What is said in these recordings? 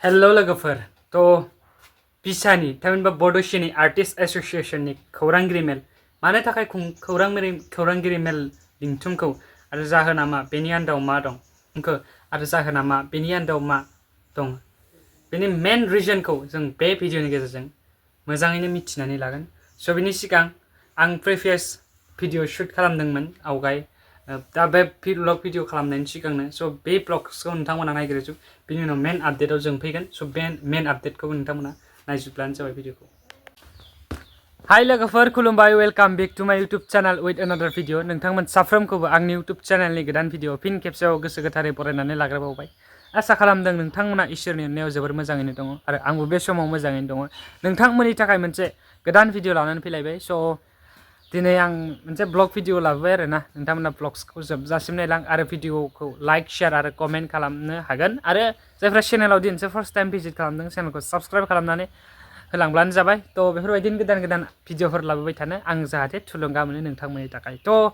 Hello लोगोफोर तो बिसानि थामहिनबा बड'सिनि आर्टिस्ट एसोसिएशननि खौरांगिरि मेल मानो थाखाय खौरांगिरि मेल लिंथुमखौ आरो जाहोना मा बेनि आन्दाव मा दं आरो जाहोना मा बेनि आन्दाव मा दं बेनि मेन रिजनखौ जों बे भिडिअनि गेजेरजों मोजाङैनो मिथिनानै लागोन स' बिनि सिगां आं प्रिभियास भिडिअ शुट खालामदोंमोन आवगाय दा बे ब्लग भिडिअ खालामनायनि सिगांनो स' बे ब्लग्सखौ नोंथांमोना नायग्रोजोब बिनि उनाव मेन आपडेटआव जों फैगोन स' बे मेन आपडेटखौ नोंथांमोना नायजोबब्लानो जाबाय भिडिअखौ हाय लोगोफोर खुलुमबाय वेलकाम बेक टु माय YouTube channel with another video नोंथांमोन साफ्रोमखौबो आंनि यूट्यूब चैनलनि गोदान भिडिअ फिन खेबसेयाव गोसो गोथारै बरायनानै लाग्रोबावबाय आसा खालामदों नोंथांमोना इसोरनि अननायाव जोबोर मोजाङैनो दङ आरो आंबो बे समाव मोजाङैनो दङ नोंथांमोननि थाखाय मोनसे गोदान भिडिअ लानानै फैलायबाय स' दिनै आं मोनसे ब्लग भिडिअ लाबोबाय आरो ना नोंथांमोना ब्लग्सखौ जोबजासिम नायलां आरो भिडिअखौ लाइक शेयार आरो कमेन्ट खालामनो हागोन आरो जायफ्रा चेनेलाव दिनैसो फार्स्ट टाइम भिजिट खालामदों चेनेलखौ साबस्क्राइब खालामनानै होलांब्लानो जाबाय थ' बेफोरबायदिनो गोदान गोदान भिडिअफोर लाबोबाय थानो आं जाहाथे थुलुंगा मोनो नोंथांमोननि थाखाय थ'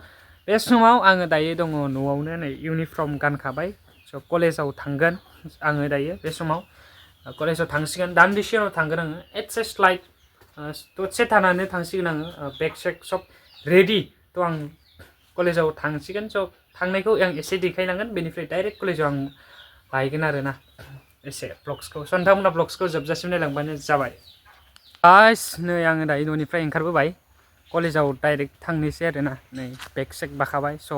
बे समाव आङो दायो दङ न'आवनो नै इउनिफर्म गानखाबाय स' कलेजाव थांगोन आङो दायो बे समाव कलेजाव थांसिगोन दान्दिसे उनाव थांगोन आङो एसे स्लाइड दसे थानानै थांसिगोन आङो बेग सेग सब रेडि थ' आं कलेजाव थांसिगोन स' थांनायखौ आं एसे देखायलांगोन बेनिफ्राय डाइरेक्ट कलेजाव आं लायगोन आरो ना एसे ब्लग्सखौ स' नोंथांमोना ब्लग्सखौ जोबजासिम नायलांबानो जाबाय गाइस नै आङो दायो न'निफ्राय ओंखारबोबाय कलेजाव डाइरेक्ट थांनोसै आरो ना नै बेग सेग बाखाबाय स'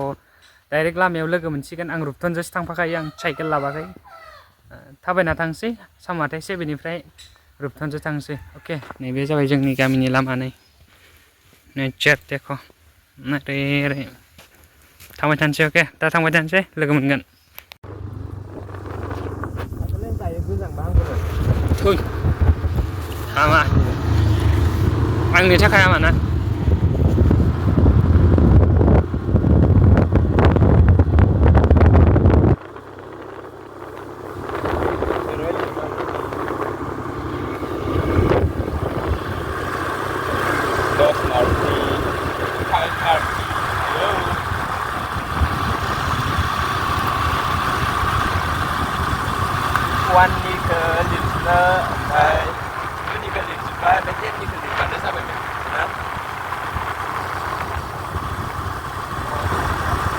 डाइरेक्ट लामायाव लोगो मोनसिगोन आं रुपटनजोंसो थांफाखायो आं साइकेल लाबाखै थाबायना थांसै सामाथायसे बेनिफ्राय रुपटनजों थांसै अके नैबे जाबाय जोंनि गामिनि लामा नै जेट देख' ओरै थांबाय थानोसै अके दा थांबाय थानोसै लोगो मोनगोन हामा आंनि थाखाय हामा ना वाननिखौ लिरनो ओमफ्राय टुनिखौ लिरजोब्बाय ओमफ्य टेननिखौ लिरबानो जाबाय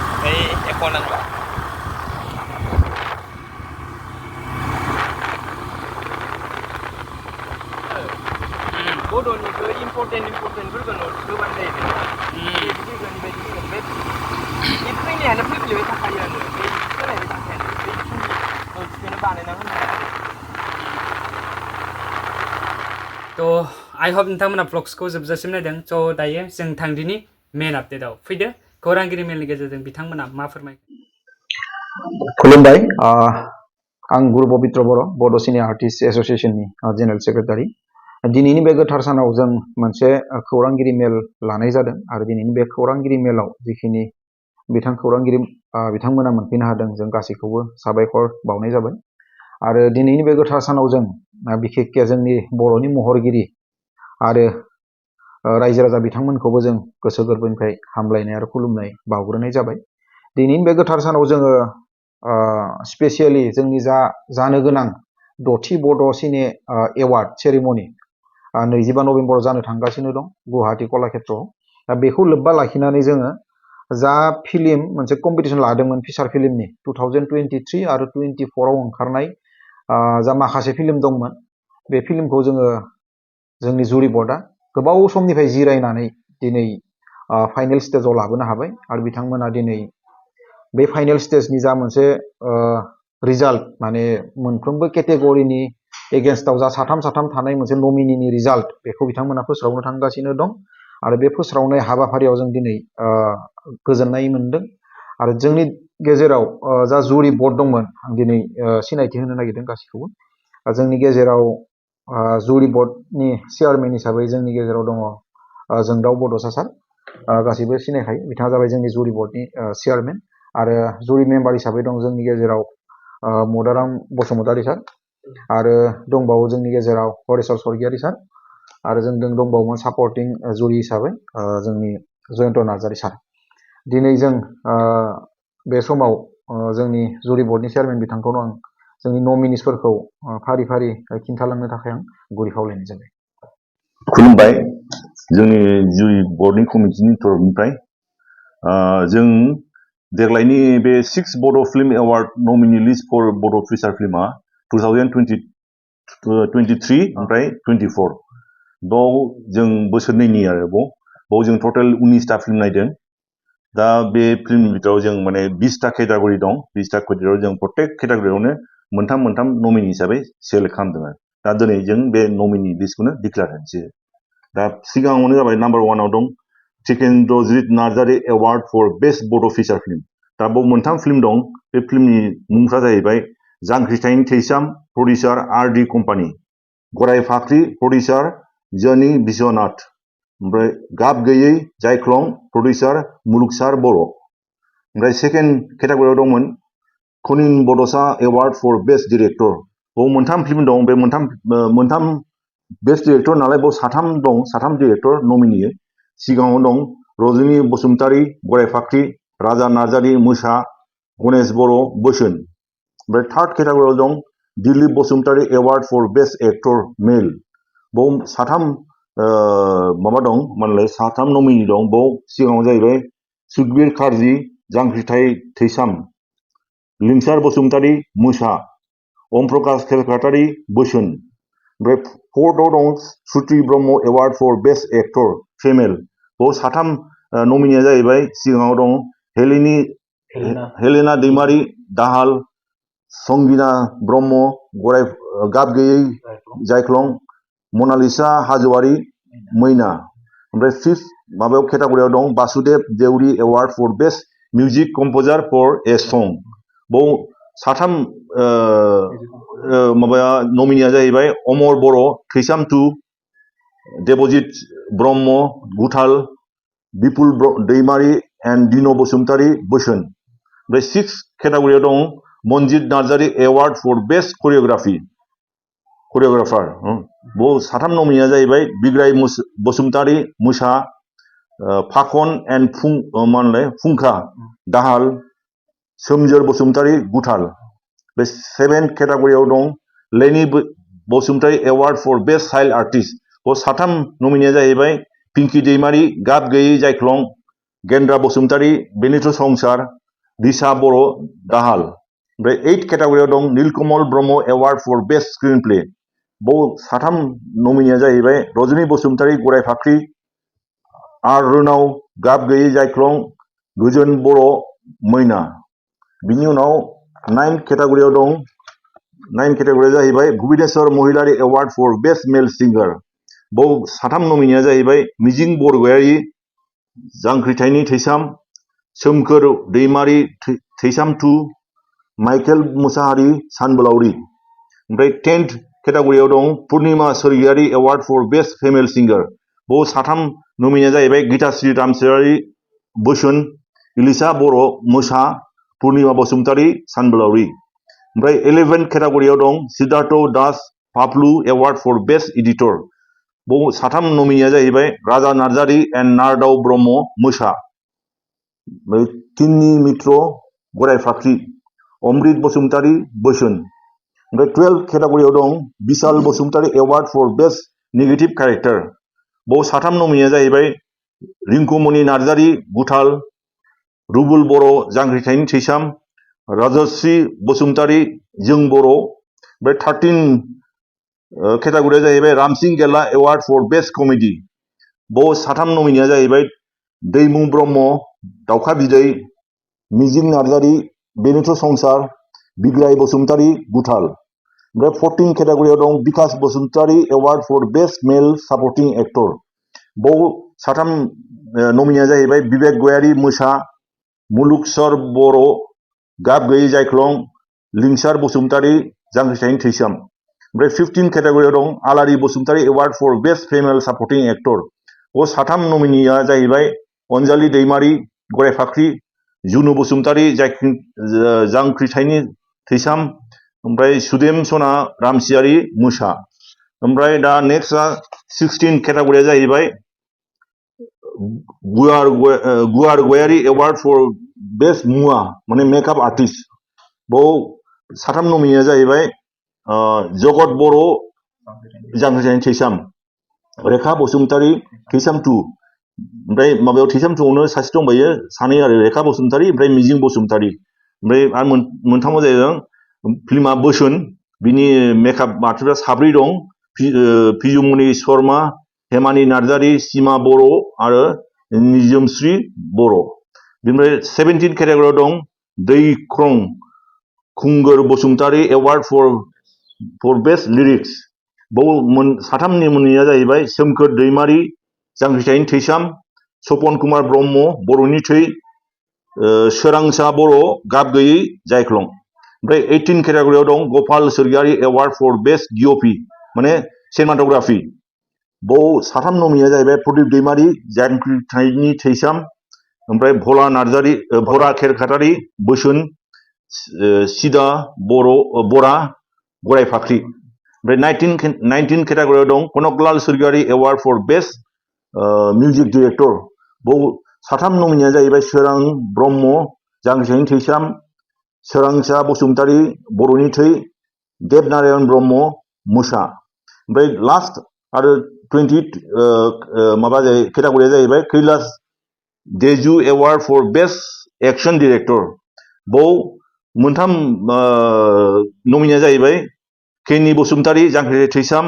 ओमफ्राय एख' नांला बड'निखौ इम्परटेन्टफोरखौ नोट होबानो जायो बे फैनायानो फैफ्लेबाय थाखायोआनो बे सोलायबाय थाखायानो बे नोट्सखौनो बानायना होनो थ' आइ हप नोंथांमोना ब्लग्सखौ जोबजासिम नायदों स' दायो जों थांदिनि मेन आपडेटआव फैदो खौरांगिरि मेलनि गेजेरजों बिथांमोना मा फोरमाय खुलुमबाय आं गुरु पबित्र बर' बड'सिनि आर्टिस्ट एसोसिएशननि जेनेरेल सेक्रेटारि दिनैनि बे गोथार सानाव जों मोनसे खौरांगिरि मेल लानाय जादों आरो दिनैनि बे खौरांगिरि मेलाव जिखिनि खौरांगिरि बिथांमोना मोनफैनो हादों जों गासैखौबो साबायखर बावनाय जाबाय आरो दिनैनि बे गोथार सानाव जों बिखेखके जोंनि बर'नि महरगिरि आरो रायजो राजा बिथांमोनखौबो जों गोसो गोरबोनिफ्राय हामलायनाय आरो खुलुमनाय बावग्रोनाय जाबाय दिनैनि बे गोथार सानाव जोङो स्पेसियेलि जोंनि जानो गोनां दथि बड'सिनि एवार्ड सेरेमनि 25 नभेम्बराव जानो थांगासिनो दं गुवाहाटी कलाक्षेत्रआव दा बेखौ लोब्बा लाखिनानै जोङो जा फिल्म मोनसे कम्पिटिसन लादोंमोन फिसार फिल्मनि 2023 आरो 24 आव ओंखारनाय जा माखासे फिल्म दंमोन बे फिल्मखौ जोङो जोंनि जुरि बर्डआ गोबाव समनिफ्राय जिरायनानै दिनै फाइनेल स्टेजाव लाबोनो हाबाय आरो बिथांमोना दिनै बे फाइनेल स्टेजनि जा मोनसे रिजाल्ट माने मोनफ्रोमबो केटेगरिनि एगेन्स्टआव जा साथाम थानाय मोनसे नमिनिनि रिजाल्ट बेखौ बिथांमोना फोस्रावनो थांगासिनो दं आरो बे फोस्रावनाय हाबाफारियाव जों दिनै गोजोननाय मोनदों आरो जोंनि गेजेराव जा जुरि बर्ड दंमोन आं दिनै सिनायथि होनो नागिरदों गासैखौबो जोंनि गेजेराव जुरि बर्डनि चेयारमेन हिसाबै जोंनि गेजेराव दङ जोंदाव बड'सा सार गासैबो सिनायखायो बिथाङा जाबाय जोंनि जुरि बर्डनि चेयारमेन आरो जुरि मेम्बार हिसाबै दं जोंनि गेजेराव मदाराम बसुमतारी सार आरो दंबावो जोंनि गेजेराव हरेश्वर स्वर्गियारी सार आरो जों दंबावोमोन सापर्टिं जुरि हिसाबै जोंनि जयन्त नार्जारी सार दिनै जों बे समाव जोंनि जुरि बर्डनि चेयारमेन बिथांखौनो आं जोंनि नमिनिसफोरखौ फारि फारि खिन्थालांनो थाखाय आं गुरै खावलायनाय जाबाय। खुलुमबाय जोंनि जुरि बर्डनि कमिटिनि तरफनिफ्राय जों देग्लायनि बे 6 Bodo' film award nominee list for Bodo' feature फिल्मा 2023 ओमफ्राय 24 बाव जों बोसोरनैनि आरो बाव जों टटेल 19टा फिल्म नायदों। दा बे फिल्मनि बिथोराव जों माने 20टा केटेगरि दं। 20टा केटेगरियाव जों प्रत्येक केटेगरियावनो मोनथाम नमिनि हिसाबै सेलेक्ट खालामदों आरो दा दिनै जों बे नमिनि लिस्टखौनो डिक्लेयार होनोसै। दा सिगाङावनो जाबाय नाम्बार 1आव दं टिकेन्द्रजित नार्जारि एवार्ड फर बेस्ट बड' फिचार फिल्म। दा बाव मोनथाम फिल्म दं। बे फिल्मनि मुंफ्रा जाहैबाय जांख्रिथायनि थैसाम प्रडिउसार आर.डी. कम्पानि, गराय फाख्रि प्रडिउसार जनि बिश्वनाथ, ओमफ्राय गाब गैयै जायख्लं प्रडिउसार मुलुगसार बर'। ओमफ्राय सेकेन्ड केटेगरियाव दंमोन कनिन बड'सा एवार्ड फर बेस्ट डिरेक्टर। बाव मोनथाम फिल्म दं। बे मोनथाम बेस्ट डिरेक्टर नालाय बाव साथाम डिरेक्टर नमिनि। सिगाङाव दं रजनी बसुमतारी गराय फाख्रि, राजा नार्जारि मोसा, गणेश बर' बोसोन। ओमफ्राय थार्ड केटेगरियाव दं Dilip Basumatary award for best actor male. बाव साथाम साथाम नमिनि दं। बाव सिगाङाव जाहैबाय सुखबिर कार्जि जांख्रिथाय थैसाम, लिंसार बसुमतारी मोसा, ओम प्रकाश केलकातारि बोसोन। ओमफ्राय फोर्थआव दं Sutri Brahma award for best actor female. बाव साथाम नमिनिया जाहैबाय सिगाङाव दं हेलेना दैमारि दाहाल, संगिना ब्रह्म गराय गाब गैयै जायख्लं, मनालिसा हाज'वारि मैना। ओमफ्राय फिफ्थ केटेगरियाव दं Basudev Deori award for best music composer for a song. बाव साथाम नमिनिया जाहैबाय अमर बर' थैसाम 2, देबजित ब्रह्म गुथाल, बिपुल दैमारि एन्ड दिन बसुमतारी बोसोन। ओमफ्राय सिक्स केटेगरियाव दं Manjit Narzary award for best choreographer. बाव साथाम नमिनिया जाहैबाय बिग्राय बसुमतारी मोसा, फाखन एन्ड फुंखा दाहाल, सोमजोर बसुमतारी गुथाल। बे सेभेन्थ केटेगरियाव दं Leni Basumatary award for best child artist. बाव साथाम नमिनिया जाहैबाय पिंकि दैमारि गाब गैयै जायख्लं, गेन्द्रा बसुमतारी बेनिथ संसार, दिसा बर' दाहाल। ओमफ्राय 8th केटेगरियाव दं Neelkamal Brahma award for best screenplay. बाव साथाम नमिनिया जाहैबाय रजनी बसुमतारी गराय फाख्रि, आर रोनाव गाब गैयै जायख्लं, गोजोन बर' मैना। बिनि उनाव 9th केटेगरियाव दं 9th केटेगरिया जाहैबाय भुबनेश्वर महिलारि एवार्ड फर बेस्ट मेल सिंगार। बाव साथाम नमिनिया जाहैबाय मिजिं बरगयारि जांख्रिथायनि थैसाम, सोमखोर दैमारि थैसाम 2, माइकेल मुसाहारि सानबोलावरि। ओमफ्राय 10th केटेगरियाव दं पुर्निमा सोरगियारि एवार्ड फर बेस्ट फिमेल सिंगार। बाव साथाम नमिनिया जाहैबाय गीताश्री रामसियारि बोसोन, इलिसा बर' मोसा, पुर्निमा बसुमतारी सानबोलावरि। ओमफ्राय 11th केटेगरियाव दं Siddhartha Das Paplu award for best editor. बाव साथाम नमिनिया जाहैबाय राजा नार्जारि एन्ड नारदाव ब्रह्म मोसा, किन्नि मित्र गराय फाख्रि, अमृत बसुमतारी बोसोन। ओमफ्राय 12th केटेगरियाव दं Bishal Basumatary award for best negative character. बाव साथाम नमिनिया जाहैबाय रिंकुमणि नार्जारि गुथाल, रुबुल बर' जांख्रिथायनि थैसाम, राजश्री बसुमतारी जों बर'। ओमफ्राय 13 केटेगरिया जाहैबाय रामसिं गेला एवार्ड फर बेस्ट कमेडि। बाव साथाम नमिनिया जाहैबाय दैमु ब्रह्म दाउखा बिदै, मिजिं नार्जारि बेनिथ संसार, बिग्राय बसुमतारी गुथाल। ओमफ्राय 14 केटेगरियाव दं Bikash Basumatary award for best male supporting actor. बाव साथाम नमिनिया जाहैबाय बिबेक गयारि मोसा, मुलुगसर बर' गाब गैयै जायख्लं, लिंसार बसुमतारी जांख्रिथायनि थैसाम। ओमफ्राय 15 केटेगरियाव दं Alari Basumatary award for best female supporting actor. बाव साथाम नमिनिया जाहैबाय अनजालि दैमारि गराय फाख्रि, जुनु बसुमतारी जांख्रिथायनि थैसाम, ओमफ्राय सुदेम सना रामसियारि मोसा। ओमफ्राय दा नेक्स्टआ 16 केटेगरिया जाहैबाय गुवार गयारि एवार्ड फर बेस्ट मुवा माने मेकआप आर्टिस्ट। बाव साथाम नमिनिया जाहैबाय जगत बर' जांख्रिथायनि थैसाम, रेखा बसुमतारी थैसाम 2, ओमफ्राय माबायाव थैसाम 2आवनो सासे दंबायो सानै आरो रेखा बसुमतारी ओमफ्राय मिजिं बसुमतारी, ओमफ्राय आरो मोनथामाव जाहैदों फिल्मा बोसोन, बिनि मेकआप आर्टिस्टफ्रा साब्रै दं, पिजुमनि शर्मा, हेमानि नार्जारी, सीमा बर' आरो निजोमश्री बर'। बिनिफ्राय 17 केटेगरियाव दं Daikhrang Khungur Basumatary award for best lyrics. बाव साथामनि मुंनिया जाहैबाय सोमखोर दैमारी जांख्रिथायनि थैसाम, सपन कुमार ब्रह्म बर'नि थै, सोरांसा बर' गाब गैयै जायख्लं। ओमफ्राय 18 केटेगरियाव दं गपाल सोरगियारि एवार्ड फर बेस्ट डिअपि माने सिनेमाट'ग्राफि। बाव साथाम नमिनिया जाहैबाय प्रदीप दैमारी जांख्रिथायनि थैसाम, ओमफ्राय भला नार्जारी भरा खेरखातारि बोसोन, सिदा बरा गराय फाख्रि। ओमफ्राय 19 केटेगरियाव दं Kanaklal Sargiary award for best music director. बाव साथाम नमिनिया जाहैबाय सोरां ब्रह्म जांख्रिथायनि थैसाम, सोरांसा बसुमतारी बर'नि थै, देबनारायण ब्रह्म मोसा। ओमफ्राय लास्ट आरो 20 माबा केटेगरिया जाहैबाय Kailash Deju award for best action director. बाव मोनथाम नमिनिया जाहैबाय केनि बसुमतारी जांख्रिथाय थैसाम,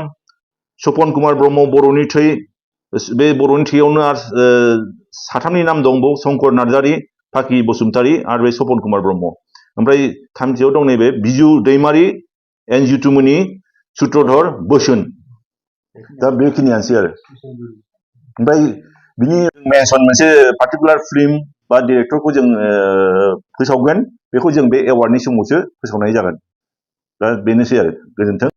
सपन कुमार ब्रह्म बर'नि थै, बे बर'नि थैयावनो आरो साथामनि नाम दं बाव शंकर नार्जारी, फाखि बसुमतारी आरो बे सपन कुमार ब्रह्म। ओमफ्राय थामथियाव दं नैबे बिजु दैमारी एनजिटुमनि सुत्रधर बोसोन। दा बेखिनियानोसै आरो ओमफ्राय बिनि मेनसन मोनसे पार्टिकुलार फिल्म बा डिरेक्टरखौ जों फोसावगोन, बेखौ जों बे एवार्डनि समावसो फोसावनाय जागोन। दा बेनोसै आरो गोजोन्थों।